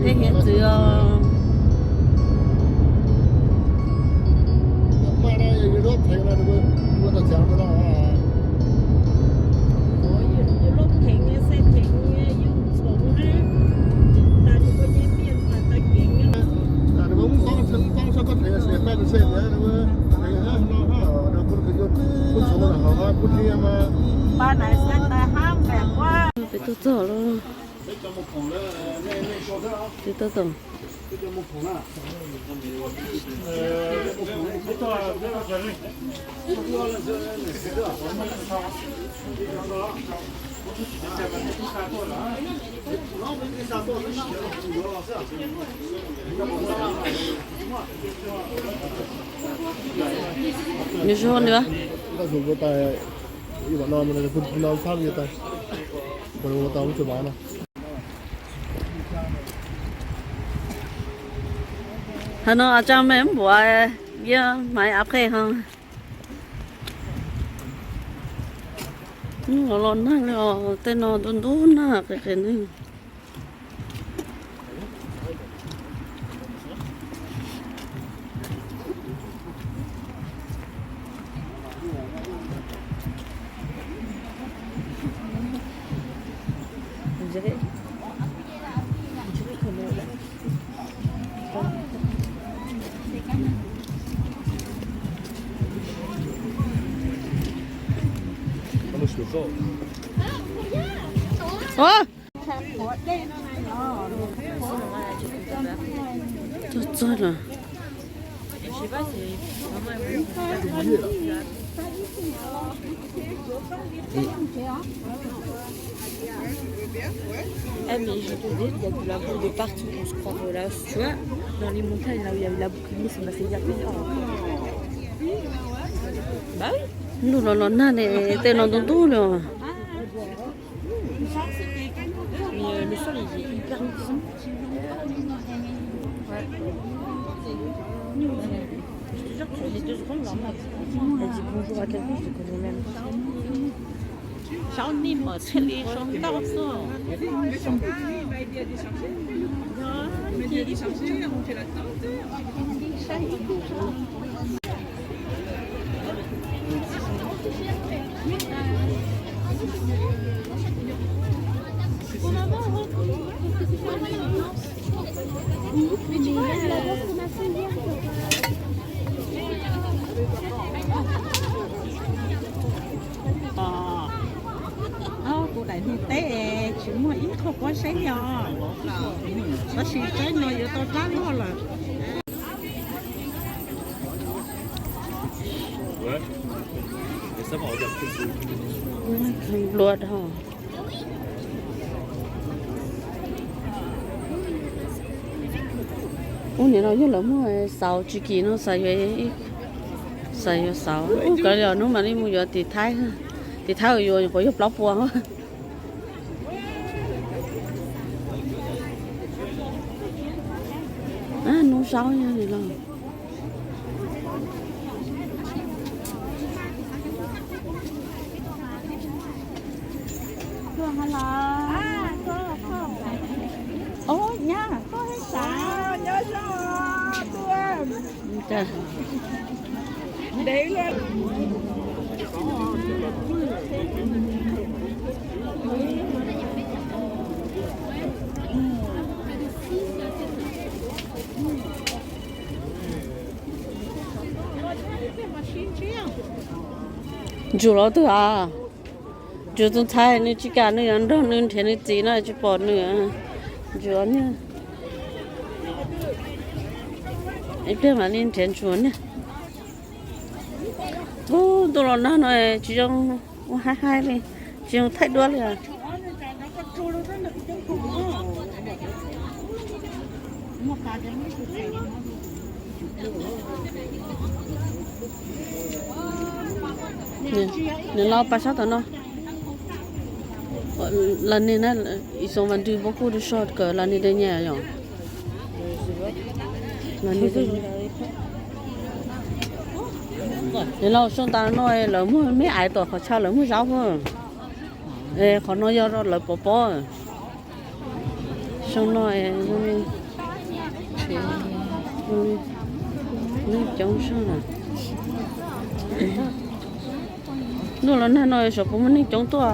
Tej hiav txwv os. Peb tuaj txog lawm. Peb tuaj txog. Nws zoo nws. Hov no a tsa me npuav yog maiv av qhe ho. Los los nag li os, tej no ntub ntub nag qis qis ne. Ua, txog txog lawm. Eh, mais je te dis, il y a de la boue de partout. On se croirait là, tu vois, dans les montagnes, là où il y a eu la boue qui glisse, on a failli dire, oh. Bah oui. Ntuj los los nag ne, tej no ntub ntub li os. Mais, euh, le sol, il est hyper glissant. Ouais. Je te jure que les deux secondes, là, elle dit bonjour à quelqu'un, je te connais même pas. Saum nej mas txhij li saum ntau xwb. Kuv daim hnub teb tsis muaj ib qho pob saib li os. Tab sis tsaib no yuav tau dab loj lawm. Nplua dhau. Ub, nim no yog lawv muaj xauv tsis kim no, xav yuav, xav yuav xauv. Ub, kav liam hnub mam li mus yuav tim Thaib. Tim Thaib yuav nyuam qhuav yog plaub puas. Hnub zaub nyob li los. Ub, nyab, koj xav. Ntsuas los twg os? Ntsuas tus ntxhais nws tsis kam nws yuav nrog nws nrhiav nws txiv no tsis pom nws. Ntsuas niag. Ib pliag mam li nrhiav ntsuas niag. Ub, ntuj los nag no tsis zoo ua haib haib li, tsis zoo thaij duab li os. Nws los pas sab tom no. Las ni na, ib xoo vas ntws npab kuj rau soj kawm las ni dej nyaj yom. Las ni dej nyaj. Nws los soo tas no lawv muag me ais tom qhov chaw lawv muag zaub hos. Qhov no yog lawv pov pob. Soo no neeg coob sab na. Ntuj los nag no xyov puas muaj neeg coob tuaj.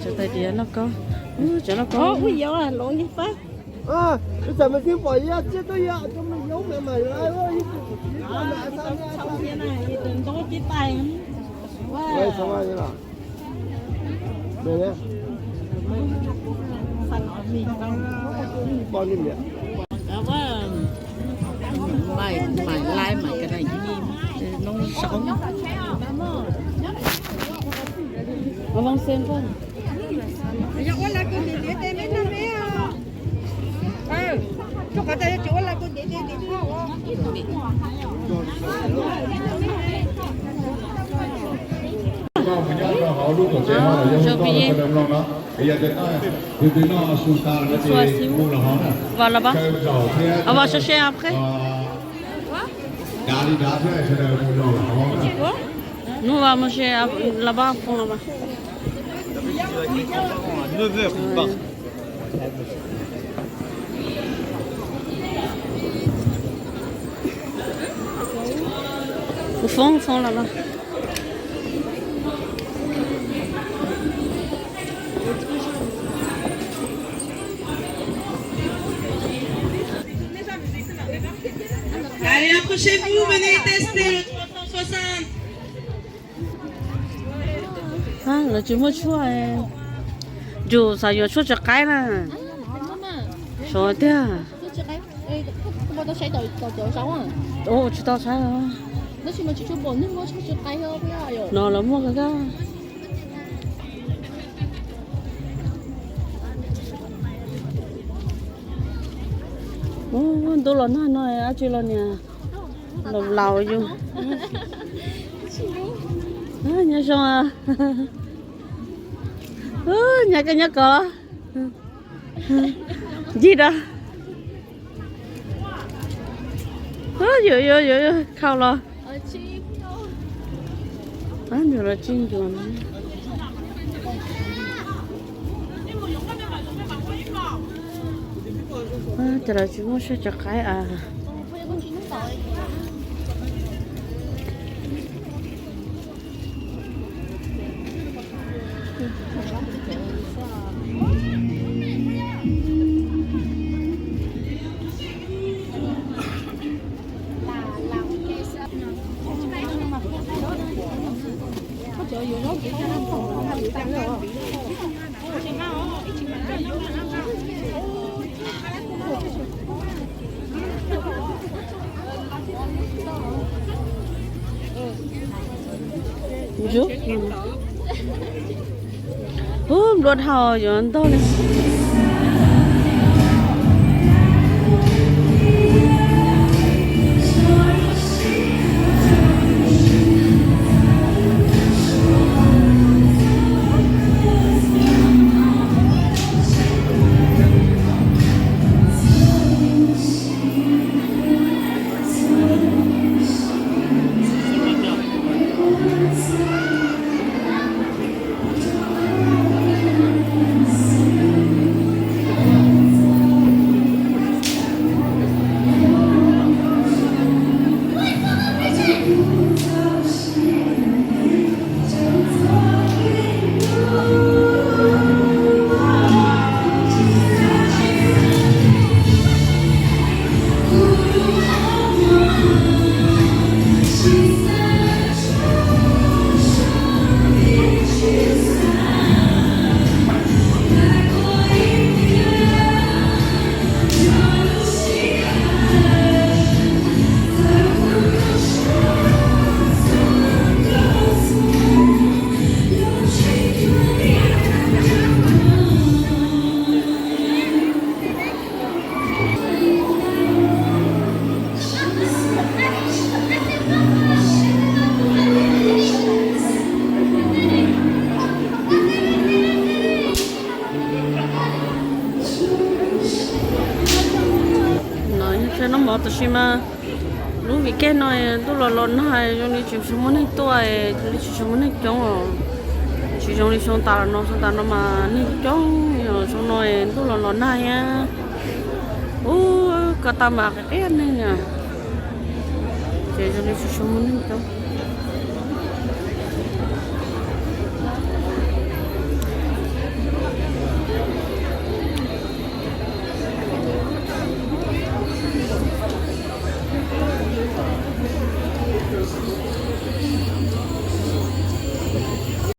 Cov tais diav lauj kaub, cov lauj kaub. Vas là-bas. On va chercher après. Nous, on va manger là-bas, au fond là-bas. Au fond, au fond là-bas. Allez, approchez-vous, venez tester le trois cent soixante. Lawv tsis muaj tshuaj, yus xav yuav tshuaj tsiv qaib na. Sov tiag. Tsis tau saib. No lawv muaj kawg. Ntuj los nag no dab tsi los niam laus yus. Nyob zoo. Nyob koj nyob koj. Ncig da. Yuav yuav yuav yuav khau los. Ncuav los tsib ncuav. Cas lawv tsis muaj tshuaj tsiv qaib a. Ub, nplua dhau yuav ntog li. Noj mov tab sis mas lub vim keg no ntuj los los nag zoo li tsis tshua muaj neeg tuaj, zoo li tsis tshua muaj neeg coob os. Tsis zoo li xyoo tas los no, xyoo tas no mas neeg coob, xyoo no ntuj los los nag thiab. Ub, ko taw mas qis qiab neeg na. Ces zoo li tsis tshua muaj neeg coob.